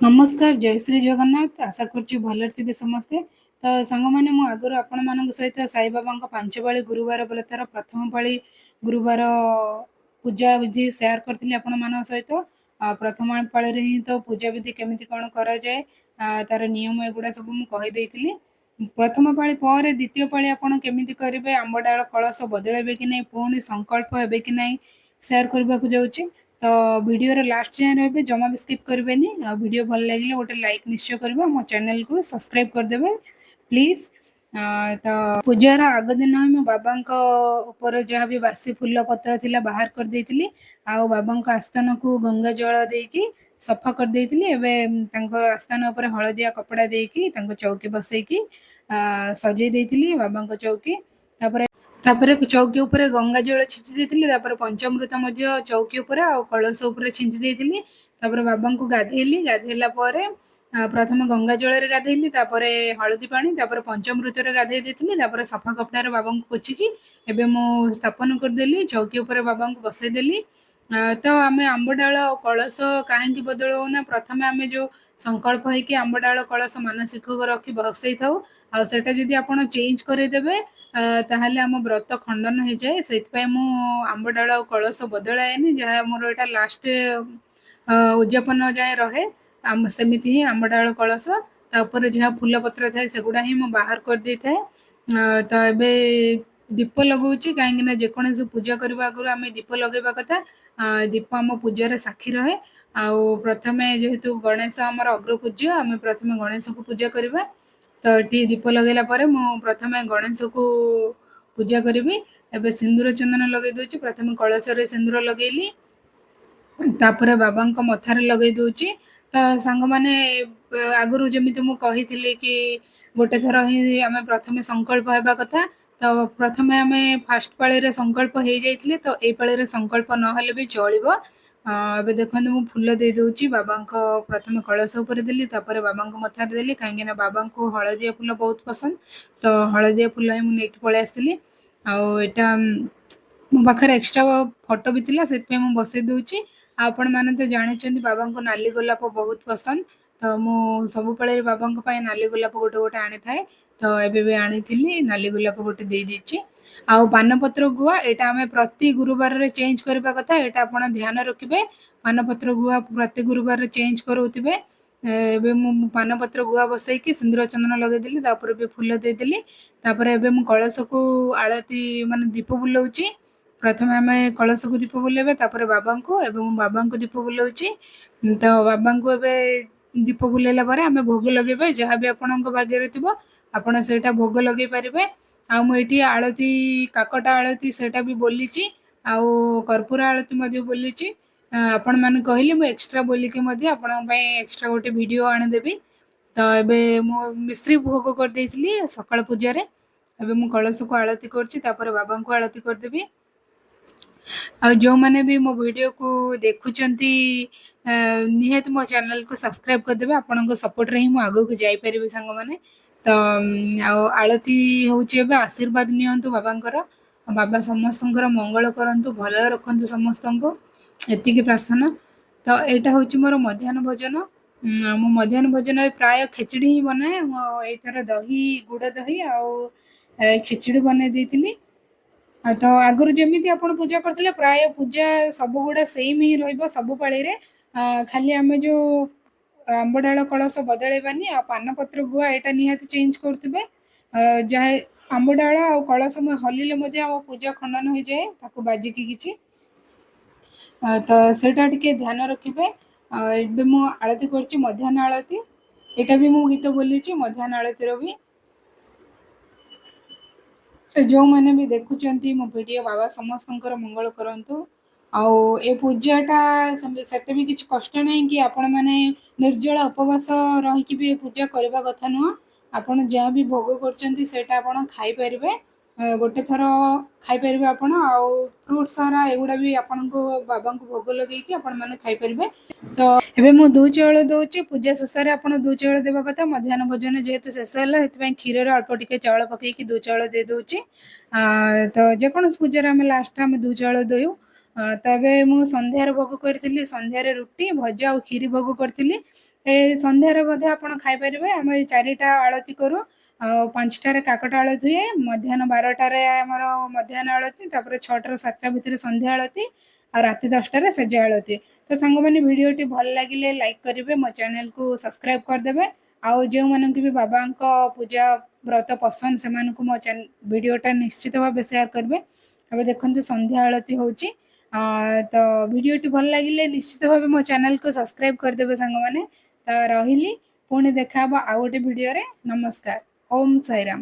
ନମସ୍କାର, ଜୟ ଶ୍ରୀ ଜଗନ୍ନାଥ। ଆଶା କରୁଛି ଭଲରେ ଥିବେ ସମସ୍ତେ। ତ ସାଙ୍ଗମାନେ, ମୁଁ ଆଗରୁ ଆପଣମାନଙ୍କ ସହିତ ସାଇବାବାଙ୍କ 5 ପାଳି ଗୁରୁବାର ବ୍ରତର ପ୍ରଥମ ପାଳି ଗୁରୁବାର ପୂଜା ବିଧି ସେୟାର କରିଥିଲି ଆପଣମାନଙ୍କ ସହିତ। ପ୍ରଥମ ପାଳିରେ ହିଁ ତ ପୂଜା ବିଧି କେମିତି କ'ଣ କରାଯାଏ, ତାର ନିୟମ ଏଗୁଡ଼ା ସବୁ ମୁଁ କହିଦେଇଥିଲି। ପ୍ରଥମ ପାଳି ପରେ ଦ୍ୱିତୀୟ ପାଳି ଆପଣ କେମିତି କରିବେ, ଆମ୍ବ ଡାଳ କଳସ ବଦଳାଇବେ କି ନାହିଁ, ପୁଣି ସଂକଳ୍ପ ହେବେ କି ନାହିଁ, ସେୟାର କରିବାକୁ ଯାଉଛି। ତ ଭିଡ଼ିଓର ଲାଷ୍ଟ ଯାଏଁ ରହିବେ, ଜମା ବି ସ୍କିପ୍ କରିବେନି। ଆଉ ଭିଡ଼ିଓ ଭଲ ଲାଗିଲେ ଗୋଟେ ଲାଇକ୍ ନିଶ୍ଚୟ କରିବେ, ମୋ ଚ୍ୟାନେଲକୁ ସବସ୍କ୍ରାଇବ୍ କରିଦେବେ ପ୍ଲିଜ୍। ତ ପୂଜାର ଆଗ ଦିନ ହିଁ ମୁଁ ବାବାଙ୍କ ଉପରେ ଯାହା ବି ବାସି ଫୁଲ ପତ୍ର ଥିଲା ବାହାର କରିଦେଇଥିଲି, ଆଉ ବାବାଙ୍କ ଆସ୍ଥାନକୁ ଗଙ୍ଗା ଜଳ ଦେଇକି ସଫା କରିଦେଇଥିଲି। ଏବେ ତାଙ୍କର ଆସ୍ଥାନ ଉପରେ ହଳଦିଆ କପଡ଼ା ଦେଇକି ତାଙ୍କ ଚୌକି ବସେଇକି ସଜେଇ ଦେଇଥିଲି ବାବାଙ୍କ ଚୌକି। ତାପରେ ଚୌକି ଉପରେ ଗଙ୍ଗା ଜଳ ଛିଞ୍ଚି ଦେଇଥିଲି। ତାପରେ ପଞ୍ଚମୃତ ମଧ୍ୟ ଚୌକି ଉପରେ ଆଉ କଳସ ଉପରେ ଛିଞ୍ଚି ଦେଇଥିଲି। ତାପରେ ବାବାଙ୍କୁ ଗାଧେଇଲି। ଗାଧେଇଲା ପରେ ପ୍ରଥମେ ଗଙ୍ଗା ଜଳରେ ଗାଧେଇଲି, ତାପରେ ହଳଦୀ ପାଣି, ତାପରେ ପଞ୍ଚମୃତରେ ଗାଧେଇ ଦେଇଥିଲି। ତାପରେ ସଫା କପଡ଼ାରେ ବାବାଙ୍କୁ ପୋଛିକି ଏବେ ମୁଁ ସ୍ଥାପନ କରିଦେଲି, ଚୌକି ଉପରେ ବାବାଙ୍କୁ ବସେଇଦେଲି। ତ ଆମେ ଆମ୍ବ ଡାଳ ଆଉ କଳସ କାହିଁକି ବଦଳାଉନା? ପ୍ରଥମେ ଆମେ ଯେଉଁ ସଂକଳ୍ପ ହେଇକି ଆମ୍ବ ଡାଳ କଳସ ମାନସିକ ରଖି ବସେଇଥାଉ, ଆଉ ସେଇଟା ଯଦି ଆପଣ ଚେଞ୍ଜ କରେଇଦେବେ ତାହେଲେ ଆମ ବ୍ରତ ଖଣ୍ଡନ ହେଇଯାଏ। ସେଇଥିପାଇଁ ମୁଁ ଆମ୍ବ ଡାଳ ଆଉ କଳସ ବଦଳାଏନି। ଯାହା ମୋର ଏଇଟା ଲାଷ୍ଟ ଉଦ୍ଯାପନ ଯାଏ ରହେ ଆମ ସେମିତି ହିଁ ଆମ୍ବ ଡାଳ କଳସ। ତା ଉପରେ ଯାହା ଫୁଲ ପତ୍ର ଥାଏ ସେଗୁଡ଼ା ହିଁ ମୁଁ ବାହାର କରିଦେଇଥାଏ। ତ ଏବେ ଦୀପ ଲଗାଉଛି, କାହିଁକିନା ଯେକୌଣସି ପୂଜା କରିବା ଆଗରୁ ଆମେ ଦୀପ ଲଗାଇବା କଥା। ଦୀପ ଆମ ପୂଜାରେ ସାକ୍ଷୀ ରହେ। ଆଉ ପ୍ରଥମେ ଯେହେତୁ ଗଣେଶ ଆମର ଅଗ୍ରପୂଜ୍ୟ, ଆମେ ପ୍ରଥମେ ଗଣେଶଙ୍କୁ ପୂଜା କରିବା। ତ ଏଠି ଦୀପ ଲଗାଇଲା ପରେ ମୁଁ ପ୍ରଥମେ ଗଣେଶକୁ ପୂଜା କରିବି। ଏବେ ସିନ୍ଦୁର ଚନ୍ଦନ ଲଗାଇ ଦେଉଛି। ପ୍ରଥମେ କଳସରେ ସିନ୍ଦୁର ଲଗେଇଲି, ତାପରେ ବାବାଙ୍କ ମଥାରେ ଲଗେଇ ଦେଉଛି। ତ ସାଙ୍ଗମାନେ, ଆଗରୁ ଯେମିତି ମୁଁ କହିଥିଲି କି ଗୋଟେ ଥର ହିଁ ଆମେ ପ୍ରଥମେ ସଂକଳ୍ପ ହେବା କଥା। ତ ପ୍ରଥମେ ଆମେ ଫାଷ୍ଟ ପାଳିରେ ସଂକଳ୍ପ ହେଇଯାଇଥିଲେ, ତ ଏଇ ପାଳିରେ ସଂକଳ୍ପ ନହେଲେ ବି ଚଳିବ। ଏବେ ଦେଖନ୍ତୁ, ମୁଁ ଫୁଲ ଦେଇଦେଉଛି ବାବାଙ୍କ। ପ୍ରଥମେ କଳସ ଉପରେ ଦେଲି, ତାପରେ ବାବାଙ୍କ ମଥାରେ ଦେଲି, କାହିଁକିନା ବାବାଙ୍କୁ ହଳଦିଆ ଫୁଲ ବହୁତ ପସନ୍ଦ। ତ ହଳଦିଆ ଫୁଲ ହିଁ ମୁଁ ନେଇକି ପଳେଇ ଆସିଥିଲି। ଆଉ ଏଇଟା ମୋ ପାଖରେ ଏକ୍ସଟ୍ରା ଫଟୋ ବି ଥିଲା, ସେଥିପାଇଁ ମୁଁ ବସେଇ ଦେଉଛି। ଆଉ ଆପଣମାନେ ତ ଜାଣିଛନ୍ତି ବାବାଙ୍କୁ ନାଲି ଗୋଲାପ ବହୁତ ପସନ୍ଦ। ତ ମୁଁ ସବୁବେଳେ ବାବାଙ୍କ ପାଇଁ ନାଲି ଗୋଲାପ ଗୋଟେ ଗୋଟେ ଆଣିଥାଏ। ତ ଏବେ ବି ଆଣିଥିଲି, ନାଲି ଗୋଲାପ ଗୋଟେ ଦେଇଦେଇଛି। ଆଉ ପାନପତ୍ର ଗୁଆ ଏଇଟା ଆମେ ପ୍ରତି ଗୁରୁବାରରେ ଚେଞ୍ଜ କରିବା କଥା, ଏଇଟା ଆପଣ ଧ୍ୟାନ ରଖିବେ। ପାନପତ୍ର ଗୁଆ ପ୍ରତି ଗୁରୁବାରରେ ଚେଞ୍ଜ କରୁଥିବେ। ଏବେ ମୁଁ ପାନପତ୍ର ଗୁଆ ବସେଇକି ସିନ୍ଦୁର ଚନ୍ଦନ ଲଗେଇଦେଲି, ତାପରେ ବି ଫୁଲ ଦେଇଦେଲି। ତାପରେ ଏବେ ମୁଁ କଳସକୁ ଆଳତି ମାନେ ଦୀପ ବୁଲଉଛି। ପ୍ରଥମେ ଆମେ କଳସକୁ ଦୀପ ବୁଲେଇବା, ତାପରେ ବାବାଙ୍କୁ। ଏବେ ମୁଁ ବାବାଙ୍କୁ ଦୀପ ବୁଲଉଛି। ତ ବାବାଙ୍କୁ ଏବେ ଦୀପ ବୁଲେଇଲା ପରେ ଆମେ ଭୋଗ ଲଗେଇବା। ଯାହା ବି ଆପଣଙ୍କ ଭାଗ୍ୟରେ ଥିବ ଆପଣ ସେଇଟା ଭୋଗ ଲଗେଇ ପାରିବେ। ଆଉ ମୁଁ ଏଇଠି ଆଳତି, କାକଟା ଆଳତି ସେଇଟା ବି ବୋଲିଛି, ଆଉ କର୍ପୂର ଆଳତି ମଧ୍ୟ ବୋଲିଛି। ଆପଣମାନେ କହିଲେ ମୁଁ ଏକ୍ସଟ୍ରା ବୋଲିକି ମଧ୍ୟ ଆପଣଙ୍କ ପାଇଁ ଏକ୍ସଟ୍ରା ଗୋଟେ ଭିଡ଼ିଓ ଆଣିଦେବି। ତ ଏବେ ମୁଁ ମିଶ୍ରି ଭୋଗ କରିଦେଇଥିଲି ସକାଳ ପୂଜାରେ। ଏବେ ମୁଁ କଳସକୁ ଆଳତି କରୁଛି, ତାପରେ ବାବାଙ୍କୁ ଆଳତି କରିଦେବି। ଆଉ ଯେଉଁମାନେ ବି ମୋ ଭିଡ଼ିଓକୁ ଦେଖୁଛନ୍ତି, ନିହାତି ମୋ ଚ୍ୟାନେଲକୁ ସବସ୍କ୍ରାଇବ୍ କରିଦେବେ। ଆପଣଙ୍କ ସପୋର୍ଟରେ ହିଁ ମୁଁ ଆଗକୁ ଯାଇପାରିବି ସାଙ୍ଗମାନେ। ତ ଆଉ ଆଳତି ହେଉଛି ଏବେ। ଆଶୀର୍ବାଦ ନିଅନ୍ତୁ ବାବାଙ୍କର। ବାବା ସମସ୍ତଙ୍କର ମଙ୍ଗଳ କରନ୍ତୁ, ଭଲରେ ରଖନ୍ତୁ ସମସ୍ତଙ୍କୁ, ଏତିକି ପ୍ରାର୍ଥନା। ତ ଏଇଟା ହେଉଛି ମୋର ମଧ୍ୟାହ୍ନ ଭୋଜନ। ମୁଁ ମଧ୍ୟାହ୍ନ ଭୋଜନରେ ପ୍ରାୟ ଖେଚୁଡ଼ି ହିଁ ବନାଏ। ମୁଁ ଏଇଥର ଦହି, ଗୁଡ଼ ଦହି ଆଉ ଖେଚୁଡ଼ି ବନେଇ ଦେଇଥିଲି। ତ ଆଗରୁ ଯେମିତି ଆପଣ ପୂଜା କରୁଥିଲେ, ପ୍ରାୟ ପୂଜା ସବୁଗୁଡ଼ା ସେମ୍ ହିଁ ରହିବ ସବୁ ପାଳିରେ। ଖାଲି ଆମେ ଯେଉଁ ଆମ୍ବ ଡାଳ କଳସ ବଦଳେଇବାନି, ଆଉ ପାନପତ୍ର ଗୁଆ ଏଇଟା ନିହାତି ଚେଞ୍ଜ କରୁଥିବେ। ଯାହା ଆମ୍ବ ଡାଳ ଆଉ କଳସ ହଲିଲେ ମଧ୍ୟ ଆମ ପୂଜା ଖଣ୍ଡନ ହେଇଯାଏ ତାକୁ ବାଜିକି କିଛି, ତ ସେଇଟା ଟିକେ ଧ୍ୟାନ ରଖିବେ। ଏବେ ମୁଁ ଆଳତି କରୁଛି, ମଧ୍ୟାହ୍ନ ଆଳତି। ଏଇଟା ବି ମୁଁ ଗୀତ ବୋଲିଛି ମଧ୍ୟାହ୍ନ ଆଳତିର ବି। ଯେଉଁମାନେ ବି ଦେଖୁଛନ୍ତି ମୋ ଭିଡ଼ିଓ, ବାବା ସମସ୍ତଙ୍କର ମଙ୍ଗଳ କରନ୍ତୁ। ଆଉ ଏ ପୂଜାଟା ସେତେ ବି କିଛି କଷ୍ଟ ନାହିଁ କି ଆପଣମାନେ ନିର୍ଜଳା ଉପବାସ ରହିକି ବି ଏ ପୂଜା କରିବା କଥା ନୁହଁ। ଆପଣ ଯାହା ବି ଭୋଗ କରୁଛନ୍ତି ସେଇଟା ଆପଣ ଖାଇପାରିବେ, ଗୋଟେ ଥର ଖାଇପାରିବେ ଆପଣ। ଆଉ ଫ୍ରୁଟ୍ସ ସାରା ଏଗୁଡ଼ା ବି ଆପଣଙ୍କୁ ବାବାଙ୍କୁ ଭୋଗ ଲଗେଇକି ଆପଣମାନେ ଖାଇପାରିବେ। ତ ଏବେ ମୁଁ ଦୁଇ ଚାଉଳ ଦେଉଛି। ପୂଜା ଶେଷରେ ଆପଣ ଦୁଇ ଚାଉଳ ଦେବା କଥା। ମଧ୍ୟାହ୍ନ ଭୋଜନ ଯେହେତୁ ଶେଷ ହେଲା, ସେଥିପାଇଁ କ୍ଷୀରରେ ଅଳ୍ପ ଟିକେ ଚାଉଳ ପକେଇକି ଦୁଇ ଚାଉଳ ଦେଇଦେଉଛି। ତ ଯେକୌଣସି ପୂଜାରେ ଆମେ ଲାଷ୍ଟରେ ଆମେ ଦୁଇ ଚାଉଳ ଦେଉ। ତ ଏବେ ମୁଁ ସନ୍ଧ୍ୟାରେ ଭୋଗ କରିଥିଲି। ସନ୍ଧ୍ୟାରେ ରୁଟି, ଭଜା ଆଉ କ୍ଷୀରି ଭୋଗ କରିଥିଲି। ଏ ସନ୍ଧ୍ୟାରେ ମଧ୍ୟ ଆପଣ ଖାଇପାରିବେ। ଆମେ 4ଟା ଆଳତି କରୁ, ଆଉ 5ଟାରେ କାକଟ ଆଳତି ହୁଏ, ମଧ୍ୟାହ୍ନ 12ଟାରେ ଆମର ମଧ୍ୟାହ୍ନ ଆଳତି, ତାପରେ 6ଟାରୁ 7ଟା ଭିତରେ ସନ୍ଧ୍ୟା ଆଳତି, ଆଉ ରାତି 10ଟାରେ ଶେଯ ଆଳତି। ତ ସାଙ୍ଗମାନେ, ଭିଡ଼ିଓଟି ଭଲ ଲାଗିଲେ ଲାଇକ୍ କରିବେ, ମୋ ଚ୍ୟାନେଲକୁ ସବସ୍କ୍ରାଇବ୍ କରିଦେବେ, ଆଉ ଯେଉଁମାନଙ୍କୁ ବି ବାବାଙ୍କ ପୂଜା ବ୍ରତ ପସନ୍ଦ ସେମାନଙ୍କୁ ମୋ ଭିଡ଼ିଓଟା ନିଶ୍ଚିତ ଭାବେ ସେୟାର କରିବେ। ଏବେ ଦେଖନ୍ତୁ ସନ୍ଧ୍ୟା ଆଳତି ହେଉଛି। ତ ଭିଡ଼ିଓଟି ଭଲ ଲାଗିଲେ ନିଶ୍ଚିତ ଭାବେ ମୋ ଚ୍ୟାନେଲକୁ ସବସ୍କ୍ରାଇବ୍ କରିଦେବେ ସାଙ୍ଗମାନେ। ତ ରହିଲି, ପୁଣି ଦେଖାହବ ଆଉ ଗୋଟେ ଭିଡ଼ିଓରେ। ନମସ୍କାର, ଓମ୍ ସାଇରାମ।